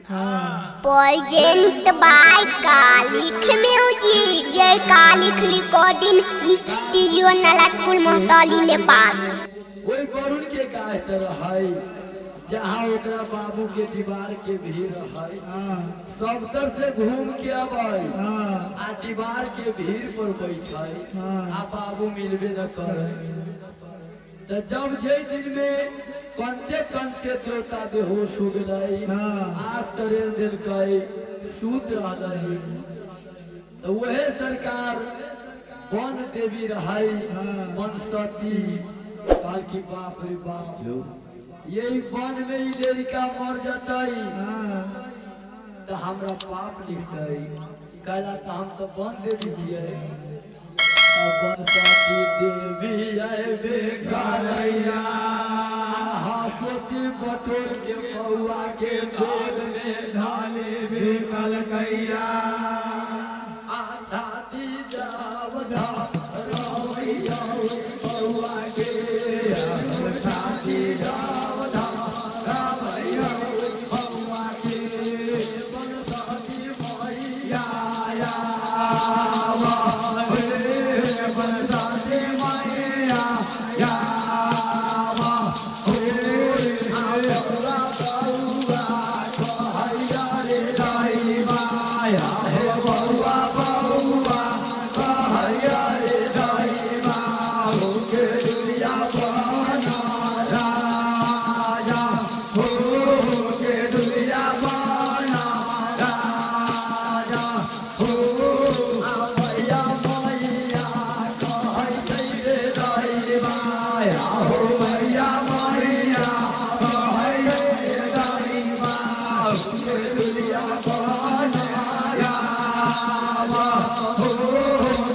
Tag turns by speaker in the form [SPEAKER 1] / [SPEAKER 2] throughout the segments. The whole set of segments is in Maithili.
[SPEAKER 1] Present by Kalikh music, Jai Kalikh recording studio, Nalatpur, Mahtoli, Nepal.
[SPEAKER 2] ओहि वरुण के गाछ तर है जहाँ ओकरा बाबू के दीवार के भीड़ है, सब तरफ से घूम के अबै आ दीवार के भीड़ पर बैठे आ बाबू मिलबे न करे। तो जब जे दिन में कंते कंते देवता बेहोश हो गेलै, आग तरेर देलकै, सूत रहलै, तो वहे सरकार वन देवी रहै वनसती। कहल की बाप रे बाप, यही वन में ही लड़का मर जतै तो हमरा पाप लिखतै। कहला तो हम तो वन देवी छियै। वनसती देवी अयबे करैया, सोती बटोर के बउआ के गोद में
[SPEAKER 3] धाले बेकलकैया।
[SPEAKER 2] आछा दी जाव रवैया बउआ के,
[SPEAKER 3] छाती जाव रवैया बउआ के,
[SPEAKER 2] वनसती मैया
[SPEAKER 3] या हे बरसाती मैया या हे
[SPEAKER 2] बउआ बउआ कहैया रे
[SPEAKER 3] दाई माया, हे बउआ बउआ कहैया रे दाई मा, हो के दुनिया बना राजा, हो के दुनिया बना राजा, हो
[SPEAKER 2] मैया मैया कहै छै रे
[SPEAKER 3] दाई माया, हो मैया मैया कहै रे दाई मा, हो के दुनिया बना राजा, हो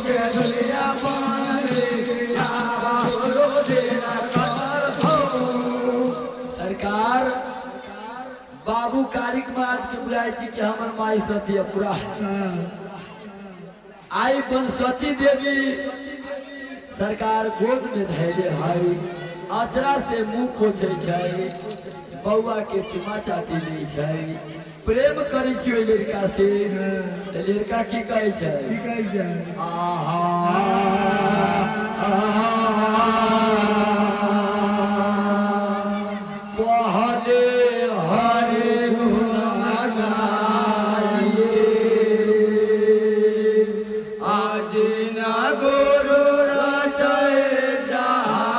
[SPEAKER 3] के दुनिया बना
[SPEAKER 2] सरकार बाबू कारिक महाराज के बुलाए छी कि हमर माई सती पूरा आई। बनसती देवी सरकार गोद में धैले है, अचरा से मुंह पोछै छै, बौआ के चुमा चाटी दै छै, प्रेम करै छी ओहि लड़का से। तऽ लड़का की कहै छै?
[SPEAKER 3] की कहै छै?
[SPEAKER 2] आहा पहले हरे गुण गाइए,
[SPEAKER 3] आज ना गुरु रचय जहाँ,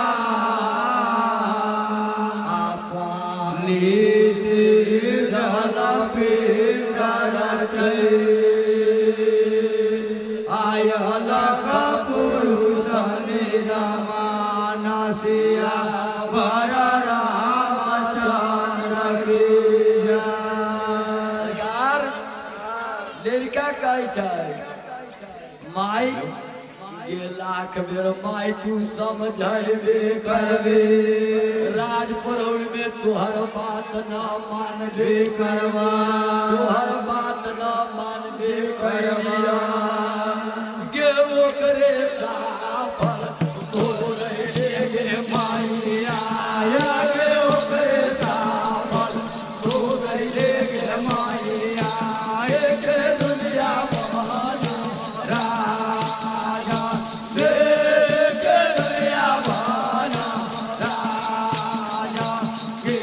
[SPEAKER 2] आपा
[SPEAKER 3] नीति जल रचय, आयल पुरुष निरमान, सिया वर रामचंद्र की जय।
[SPEAKER 2] सरकार लड़का कहै छै, माई गे लाख बेर माई तू समझेबे करबे, राज परौर में तोहर बात न मानबे,
[SPEAKER 3] करवा
[SPEAKER 2] तोहर बात न मानबे करबिया गे, ओकरे साफल तोरे गे
[SPEAKER 3] माइया गे ओकरे साफल तोरे गे माइया, के दुनिया बना राजा, के दुनिया बना राजा के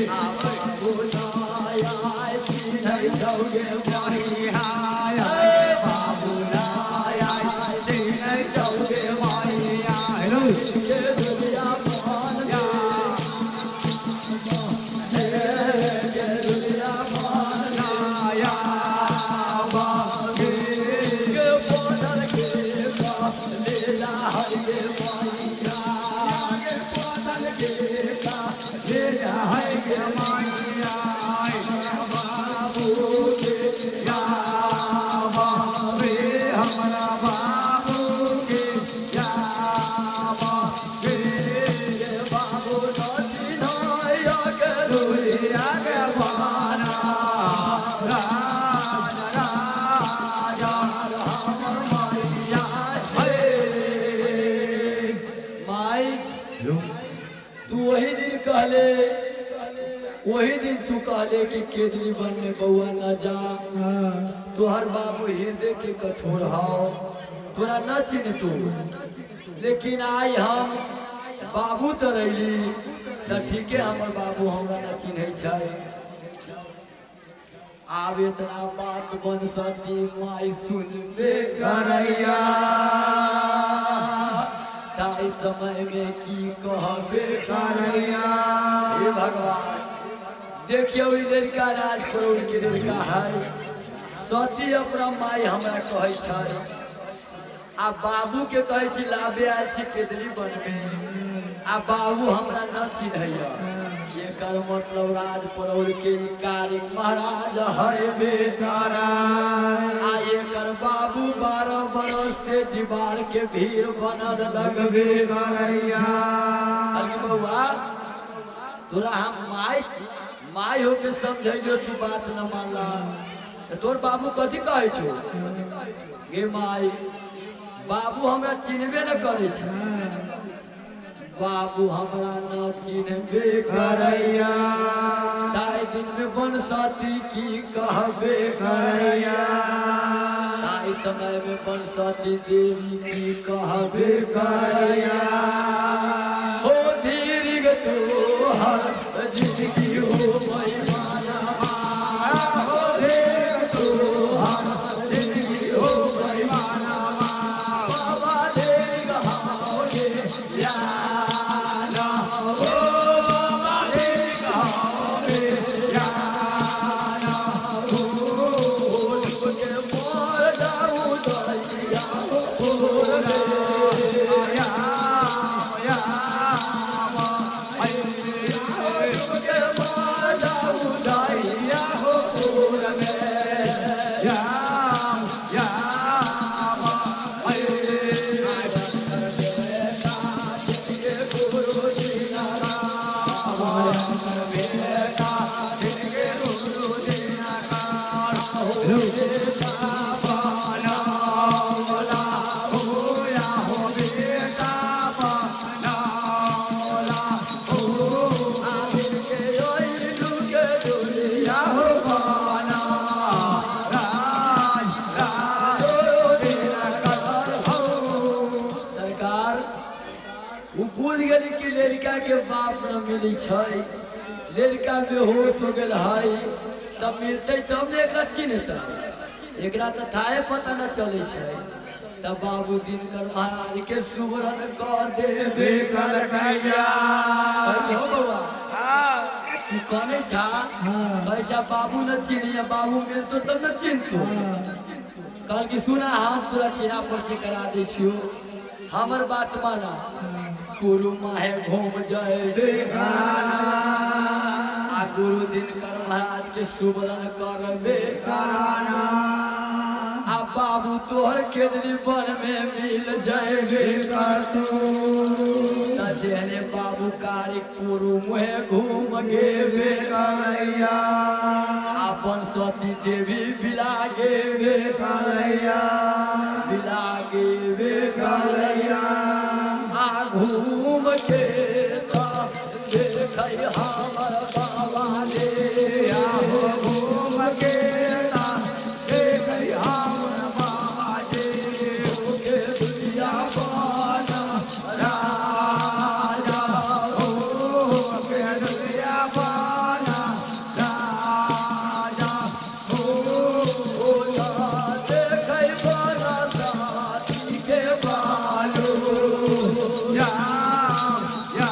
[SPEAKER 3] माइया, बाबू नाया चौगे माइया, हेलो
[SPEAKER 2] वही दिन तू कहले कि केदली वन में बउआ न जा, तोहर बाबू हृदय के कठोर हौ, तोरा न चिन्ह तू, लेकिन आई हम बाबू तो रही त ठीके हमर बाबू हमरा न चिन्है छै। आब इतना बात बनसती माई सुनबे करैया, ताहि समय में की कहबे करैया। हे भगवान, देखियौ ई लड़का राजपरौर के लड़का है, सती अपना माई हमरा कहै छै आ बाबू के कहै छी लाबे आयल छी केदली बनबे, आ बाबू हमरा न चिन्हैया। एकर मतलब राजपरौर के कार्य महाराज है बेकारा, आ एकर बाबू 12 बरस से दीवार के भीड़ बनल लगबे करैया। बउआ तोरा हम माई माई होके समझैलो, तू बात न मानला, तोर बाबू कथी कहै छौ? गे माई, बाबू हमरा चिन्हबे न करै छै, बाबू हमरा न चिन्हबे करैया, ताहि दिन में बनसती की कहबे करैया, ताहि समय में बनसती देवी की कहबे करैया। हो धीर तोहर जिंदगी हो महिमाना, हो धीर तोहर जिंदगी हो महिमाना, बाबा धीर हो याना, हो बाबा धीर हो याना, हो के मोर जाऊ दैया हो रे
[SPEAKER 3] या या
[SPEAKER 2] सरकार वो बुझ गेली कि लड़का के बाप न मिली छै, लड़का बेहोश हो गेल है, तब मिलते तब ने एकरा चिन्हतै, एकरा तऽ थाहे पता न चलै छै। तब बाबू दिनकर महाराज के सुमरन कऽ देबे हो बउआ, तू कने छा? कहै छा बाबू न चिन्हैया, बाबू मिलतो तब न चिन्हतो। कहल कि सुना, हम तोरा चिन्हा परिचय करा दै छियौ, हमर बात माना, गुरु माहे घूम जयबे आ गुरु दिनकर महाराज के सुमरन करबे, आ बाबू तोहर केदली वन में मिल जयबे। जेहने बाबू कारी कुरु मुहे घूम गेबे, अपन सती देवी बिला गेबे, बिला गेबे करैया, आ घूम के देखै हमर बाबा रे,
[SPEAKER 3] घूम के देखै हमर बाबा जे
[SPEAKER 2] के दुनिया बना राजा,
[SPEAKER 3] हो के दुनिया बना राजा, हो
[SPEAKER 2] देखै बना साथी के बालू
[SPEAKER 3] या या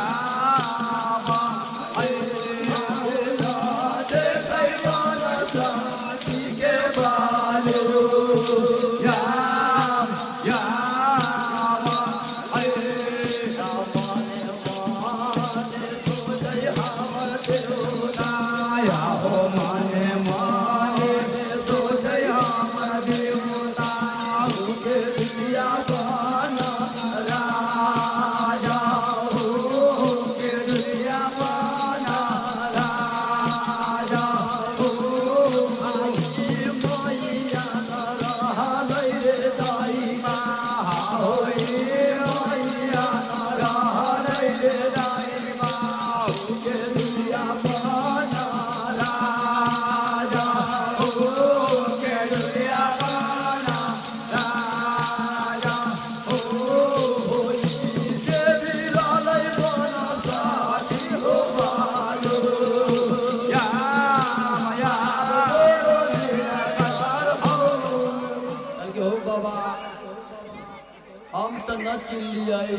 [SPEAKER 2] तऽ न चिन्हलियै,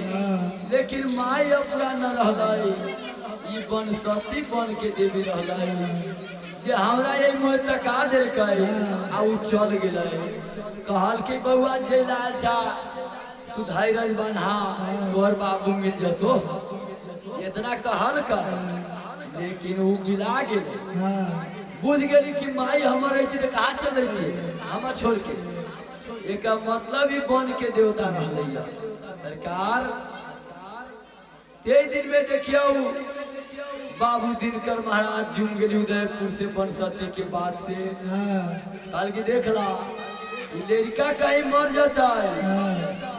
[SPEAKER 2] लेकिन माय अपना न रहलै, ई बनसती बन के देवी रहलै जे हमरा एहि मुँह तका देलकै आ उ चल गेलै। कहलकै बौआ जे लाल छा तू धैर्य बन्हा, तोहर बाबू मिल जतो, इतना कहलकै, लेकिन उ बिला गेलै। बुझ गेली कि माई हमर रही तऽ कहाँ चलै हमरा छोड़ के, एक मतलब ही बन के देवता रहलै। सरकार ते दिन में देखियो बाबू दिनकर महाराज जुम गेली उदयपुर से बनसती के बाद से। कल की देखला लड़का कहीं मर जाता है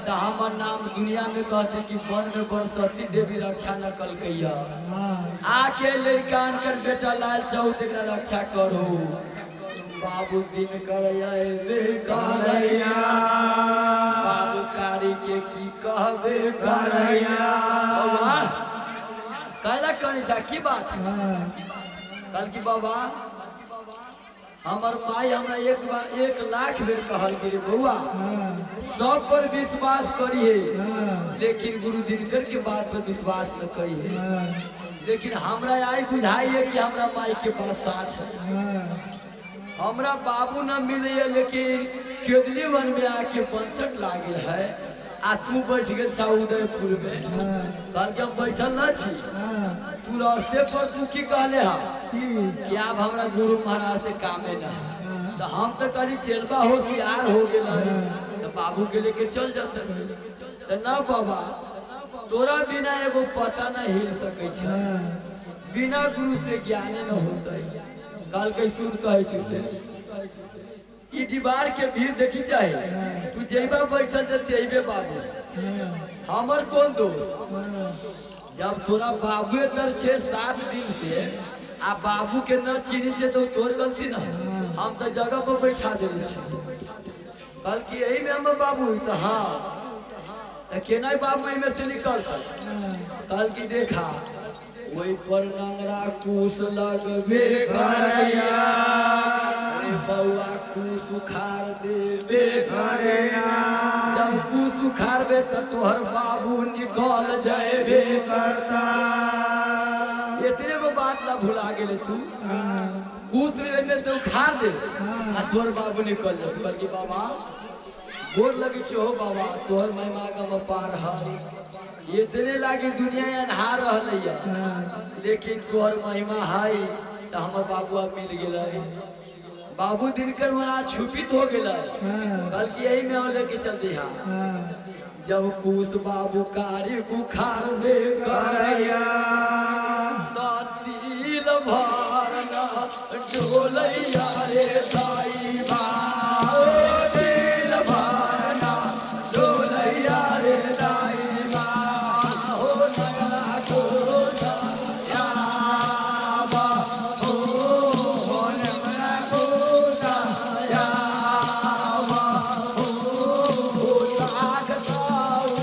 [SPEAKER 2] तो हमार नाम दुनिया में कहते कि वन में बनसती देवी रक्षा न कलकैया, आके लड़का कर बेटा लाल चौथ एकरा रक्षा करो। बाबू दिनकर करैया, बाबू कारी के की कहबे करैया। बौआ कहला करी सा की बात? कल की बाबा हमर माई हमरा एक बार 1 लाख बेर कहल कि बौआ सब पर विश्वास करिए, लेकिन गुरु दिनकर के बात पर विश्वास न करिए। लेकिन हमरा आई बुझाई है कि हमरा माई के पास साँच है, हमरा बाबू न मिले, लेकिन केदली वन में आके बंचट लागल है आ तू बैठ गेल छा उदयपुर में। कल के हम बैठल न छी, तू रास्ते पर तू की कहले हा कि आब हमरा गुरु महाराज से कामे न है, तो हम तो कहली चलबा होशियार हो गेल तो बाबू के लेके चल जाते। तो न बाबा तोरा बिना एगो पता न हिल सकै छै, बिना गुरु से ज्ञाने न होते। कल के सुन कहै छी से ई दीवार के भीड़ देखी चाहे तू जेबा बैठल जे तेबे बाबू, हमर कोन दोष? जब तोरा बाबुए तर छे 7 दिन से आ बाबू के न चिन्ही छे तो तोर गलती न, हम तो जगह पर बैठा देने छी। कल की यही में हमर बाबू हुई तो हाँ, तो केना बाबू एहिमे से निकलता? कल की देखा वही पर नंगरा कुश लगबे करैया, अरे बौआ कुश उखाड़ देबे करैया, जब कुश उखाड़बे तो तोहर बाबू निकल जाएबे करता। इतने गो बात ला भुला गेले तू, कुश एहिमे से उखाड़ दे आ तोहर बाबू निकल जाए। बल्कि बाबा गोर लगे छो बाबा, तोहर महिमा गम पार है, इतने लागी दुनिया अन्हार रहलै, लेकिन तोहर महिमा है तो हमर बाबू अब मिल गेलै। बाबू दिनकर महाराज छुपित हो गेलै, बल्कि यही में हम लेके चल दी। जब कुश बाबू कारी उखाड़बे करैया तो तिल भरना डोलैया रे दाई बा, तिल भरना डोलैया रे दाई बा, हो नगरा कोसा याबा, हो नगरा कोसा याबा, हो लाख ताऊ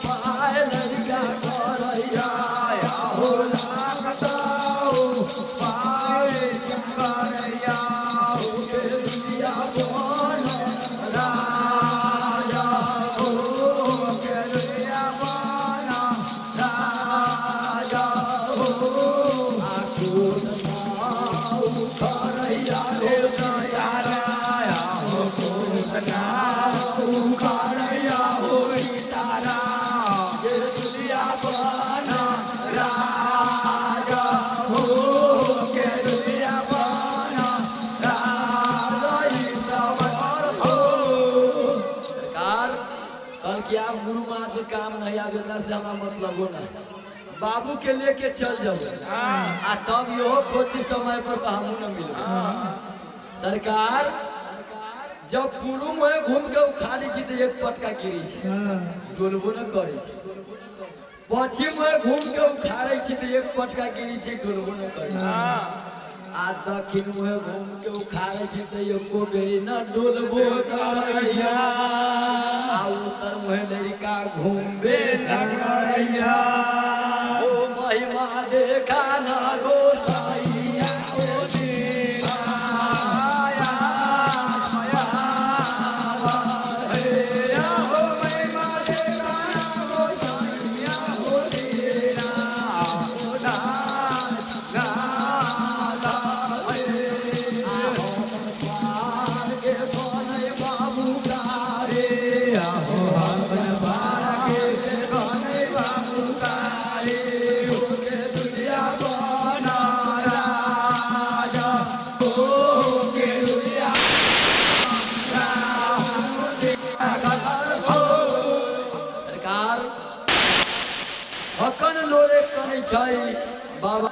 [SPEAKER 2] पाय लड़का करैया, हो लाख ताऊ पाय करैया, हो के दुनिया बन राजा, हो के दुनिया बन राजा, हो आकुल नाउ करैया रे दया, हो नाउ करैया हो तारा, के दुनिया बन राजा, हो के दुनिया बन राजा। हो सरकार कल कि आप गुरु महाराज के काम नहीं आब, एकरा से हमरा मतलब हो ना, बाबू के लेके चल जाओ आ तब इहो खोजी समय पर तो हमू न मिलबे। सरकार जब पूर्व में घूम के उखाड़ी छी तो एक पटका गिरी छी, डोलबो न करै छी। पश्चिम में घूम के उखाड़े छी तो एक पटका गिरी छी, डोलबो न करै छी। आ दक्षिण में घूम के उखाड़े छी तो एको बेरी न डोलबो करैया, आ उत्तर में लड़का घूमबे न करैया, ओ महिमा देखा न गोसाइया, ओ आया माया, हे हो महिमा देखा छै बाबा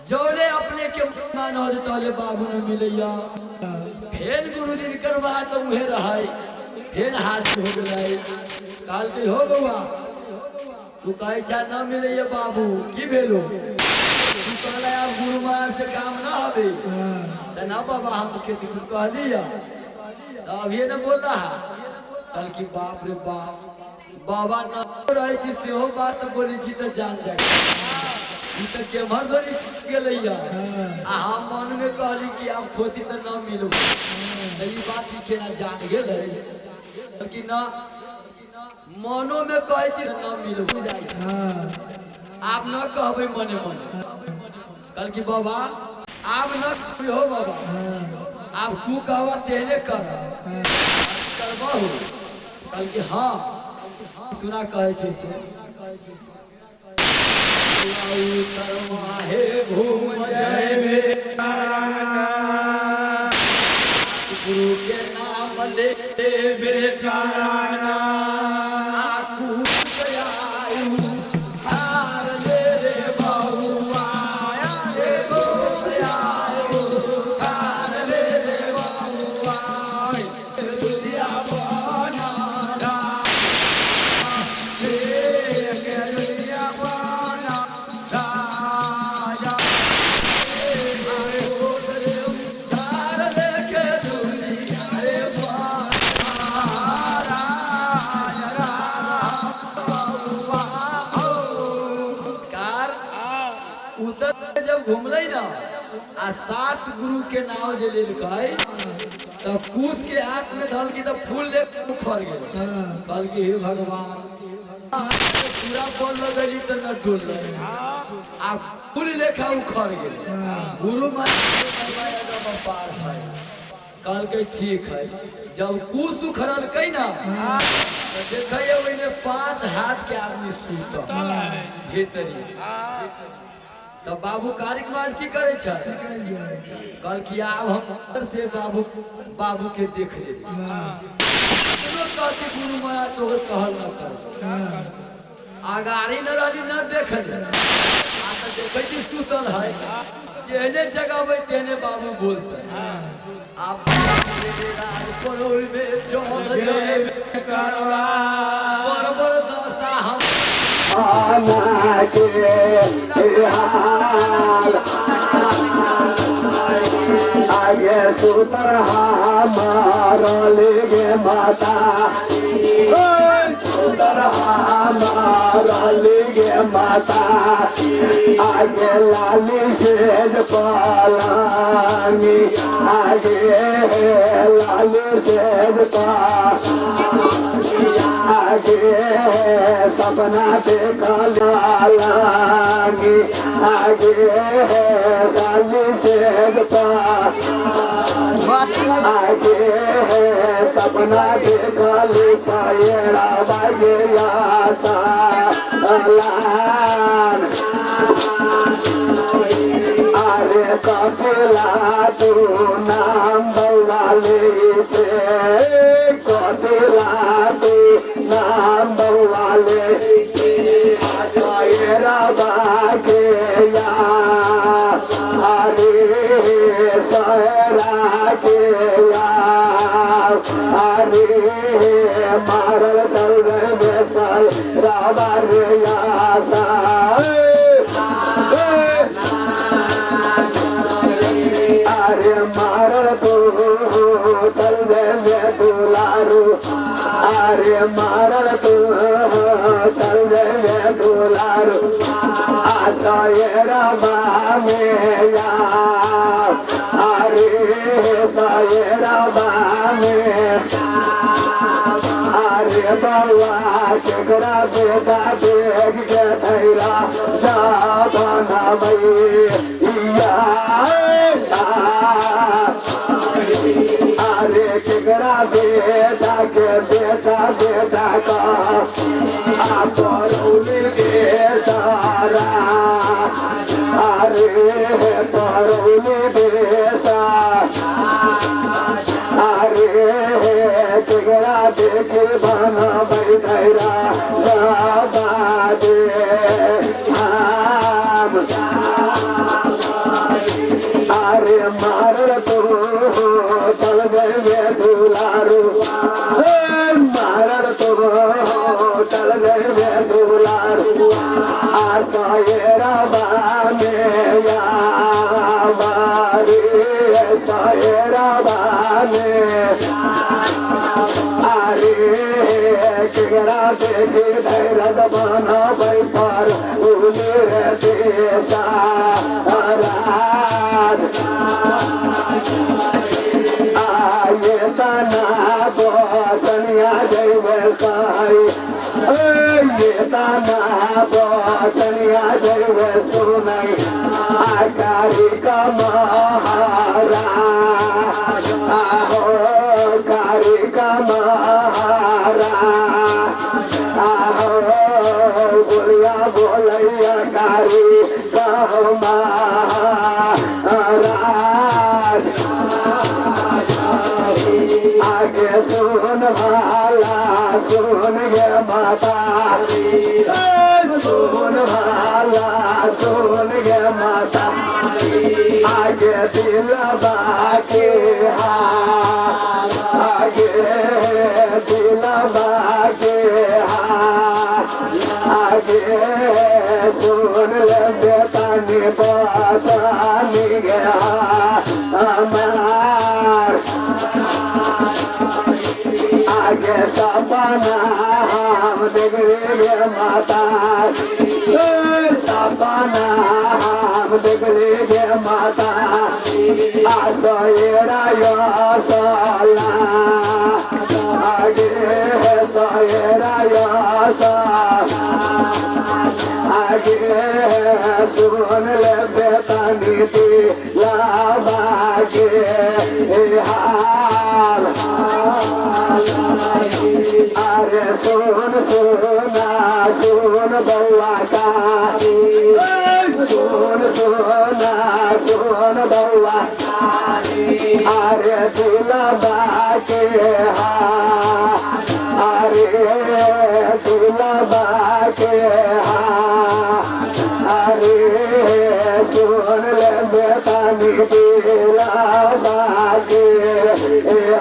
[SPEAKER 2] जौरे अपने के मान हो तोले बाबू न मिलैया। फेर गुरु दिन करवा तो उहे रहै, फेर हाथ हो गेलै। कहलकै हो बौआ तू कहै छा न मिलैया बाबू, की भेलो? तू कहला आब गुरु महाराज से काम न हबे। त ना बाबा हम के तू कहलिया त अभिये न बोल रहा। कहलकी बाप रे बाप, बाबा न रहै छी सेहो बात बोलै छी त जान जाइ ई त केम्हर धरि गेलैया। आ हम मन में कहली कि आब थोती त न मिलू, त ई बात ई केना जान गेलै कि न मनो में कहै छी न मिलू जाइ छै। आब न कहबै मने मने। कहलकी बाबा आब न हो बाबा, आब तू कहबा तेहने कर करबहु। कहलकी हाँ सुना कहै छै से हे घूम जयबे गुरु के नाम लेबे आकू आयु हार ले रे बउआ रे आयु हार ले रे बउआ दुनिया बना हार लेके दुनिया रे कार उतर जब घूमलै ना आ सात गुरु के नाम जे लेलकै तब कुश के हाथ में धल की तब फूल ले उखड़ गेल। कहलकी हे भगवान पूरा बोल लगली त न डोललै आ फूल लेखा उखड़ गेल। गुरु पार है। कहलकै ठीक है। जब कुश उखड़लकै ना त देखैया ओहिमे 5 हाथ के आदमी सुतल भीतरी। तब बाबू कारिक मास की करे छै? कहलकी आब हम से बाबू बाबू के देख ले। कहती गुरु महाराज तोहर कहल न कर, आगाड़ी न रहली न देखली, आ त देखै छी सुतल है, जेहने जगाबै तेहने बाबू बोलते। आप में चल जेबे बड़ बड़ दशा हम
[SPEAKER 4] आगे सुतर हमार गे माता, सुतर हमार गे माता, आगे लाली सेज पालानी, आगे लाली सेज पालानी, आगे सपना देखल लागी, आगे लाली सेज पालानी, आगे सपना देखल पायरा बागे आशा लान, अरे कपिला तू नाम बौलाले से, कपिला तू नाम बौलाले पायरा बागे या, अरे सहरा के या, अरे मारल दल बेसल राबा रे आशा, अरे मारल तू चल दे दुलारू, अरे मारल तू चल दे दुलारू, आता ये रबा में या, अरे ये रबा में, अरे बउआ केकरा बेटा देख के धैरा जा बनबैया, अरे केकरा बेटा के बेटा बेटा का आ परौली के सारा, अरे परौली बेटा, अरे केकरा देखे बनबै धैरा बाबा दे। रे बाने अरे केकरा देखे धैरज बनबै पर उमेर देशा राज आये तना बसनिया जैवे साई ये तना बसनिया जैवे सुनई आकारी कमहारा आहो कारी कमहारा आहो बोलिया बोलैया कारी कमहारा आगे सुन भाला सुन गे माता सुन भाला सुन गे माता आगे दिलबा के हाल आगे दिलबा के हाल आगे सुन ले बेतानी बतानी गे हमार आगे सपना हम देखले गे माता सपना हम देखले गे माता आसरा सला आगे सहेरा आगे सुन ले बेतानी दिलाबागे हाल अरे सुन सुना सुन बउआ का सुन सुना सुन बउआ अरे दिलबा के हाल अरे दिलबा के हाल अरे सुन ले बेतानी दिलबा के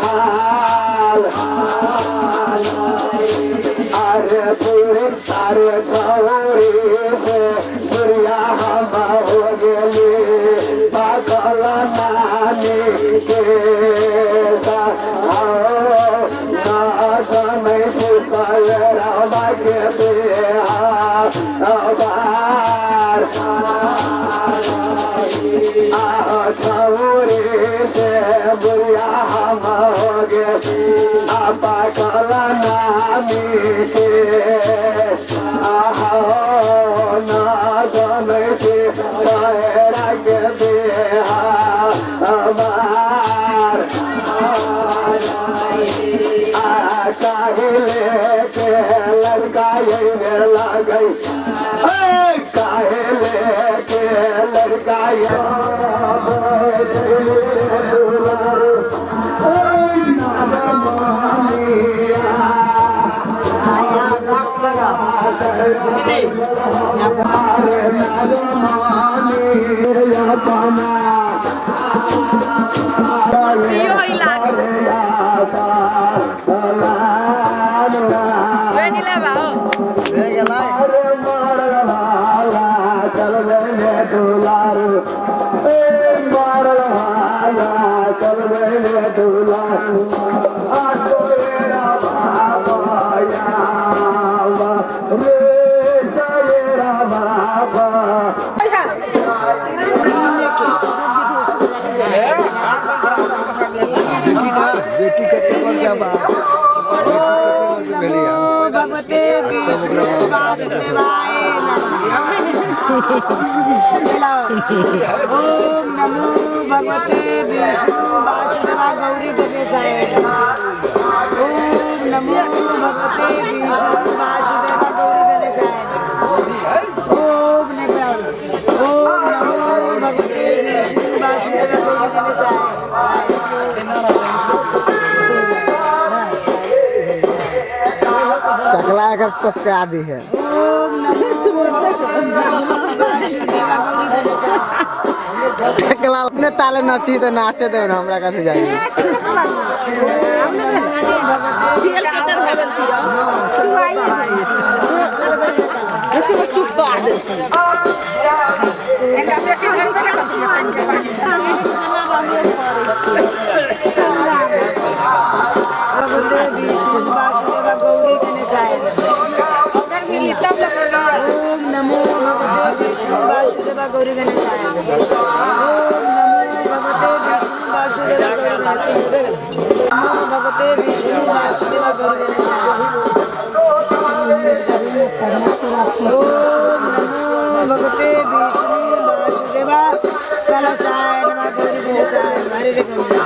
[SPEAKER 4] हाल अरे पूरे तारे खौरी से सूर्या हम हो गेली पागल नानी के समय सुतल रवा के बार छौरी से बुढ़िया हम हो गेली पागल नानी के आहो ना समय से सहरा के हमार आ काहे लेके लड़का ये लगई काहे लेके लड़का ये
[SPEAKER 5] भगवते विष्णु वासुदेवाय नमः। ओम नमो भगवते विष्णु वासुदेवाय गौरी गणेशाय नमः। ओम नमो भगवते विष्णु वासुदेवाय गौरी गणेशाय नमः। ओम ओम नमो भगवते विष्णु वासुदेवाय गौरी गणेशाय।
[SPEAKER 6] टकला अगर पचका दी है। टकला अपने ताले नाची तो नाचे दे हमरा कथे जाई।
[SPEAKER 5] भगवते विष्णु वासुदेव गौरी गणेशाय ओम नमो भगवते विष्णु वासुदेव गौरी गणेशाय ओम नमो भगवते विष्णु वासुदेव गौरी गणेशाय नमो भगवते विष्णु वासुदेव गौरी गणेशाय ओम नमो भगवते विष्णु वासुदेव कलशाय नमः गौरी गणेशाय हरे रे गौरी।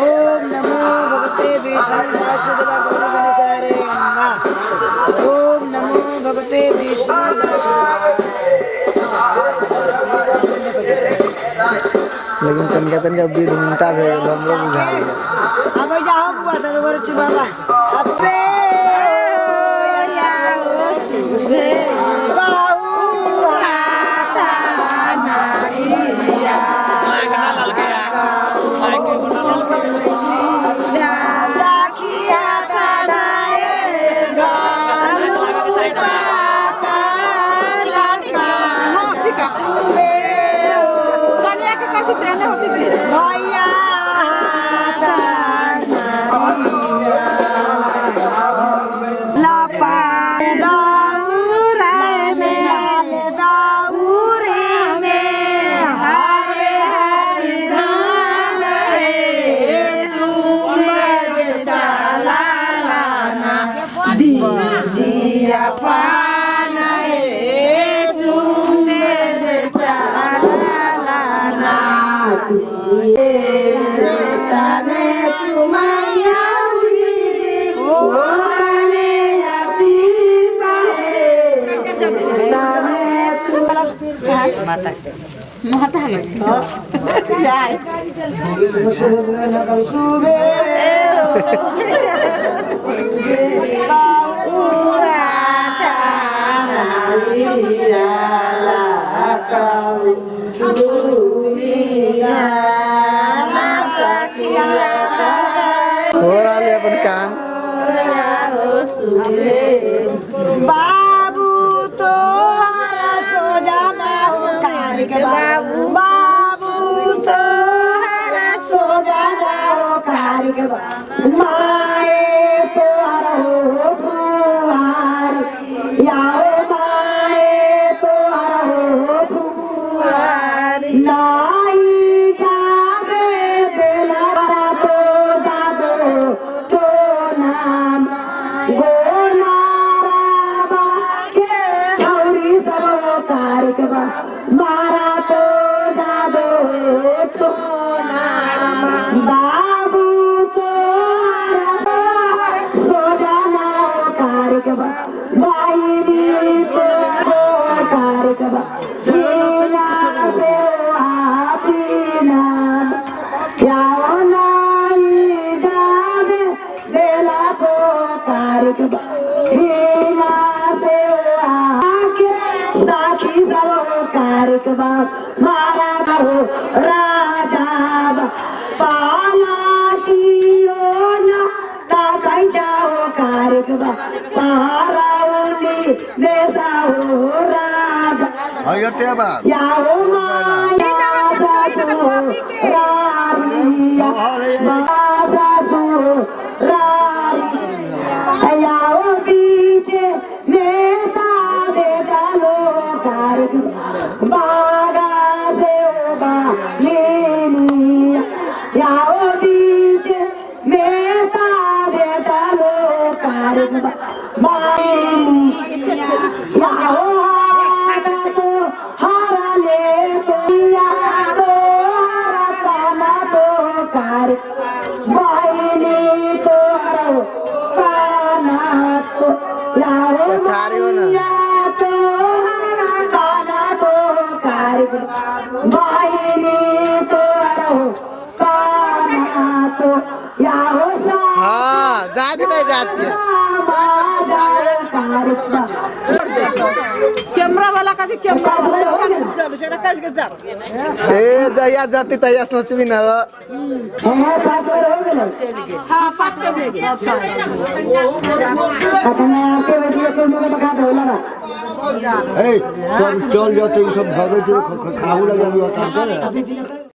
[SPEAKER 5] ओम नमो भगवते विष्णु वासुदेव गौरी गणेशाय रे नमः। ओम नमो भगवते विष्णु वासुदेव।
[SPEAKER 6] लेकिन तनका तनका विध उल्टा भे गेल हमरो बुझा गेल।
[SPEAKER 5] अब जाओ बुआ सब गोर छु बाबा अबे
[SPEAKER 6] हो रहा है अपन काम।
[SPEAKER 5] बाबू तो सो जाना हो के बाबू बाबू तो सो जाना हो कार के माए तो हो फुहार याओ माए तो हो फुहार नाई जागे बेला तो जागो तो नाम गो नाराबा के छौरी सब कार के बा मारा तो जादो तो नाम बाबू तो सो जाना कार के बा बाई तो कार के बा जीना से आपी नाम याओ नाई जावे बेला को कार के बा जीना से आके साखी सब कार के बा मारा हो राजा बा पाला कियो ना ताकाई जाओ कार के बा पाराउनी देसा हो राजा याओ माया सासू रानिया सासू रानी याओ पीछे नेता बेटा लो कार बागा से ओ लेनिया याओ बीच नेता बेटा लो कार बानी याओ हाथ तो हारा ले तो या तो हारा काना तो कार बाइनी तो हरो काना तो याओ
[SPEAKER 6] पछाड़ी हो ना।
[SPEAKER 5] या तो काना तो कार बाइनी तो हरो काना तो याओ सा
[SPEAKER 6] हाँ जाती नहीं जाती है।
[SPEAKER 7] कैमरा वाला का कैमरा वाला सेटा काज के जा
[SPEAKER 6] ए जहिया जाती तहिया सोचबी ना हो।
[SPEAKER 7] हां पाँच के भेज
[SPEAKER 3] ए सब चल जाते सब भागे खाऊ लगे।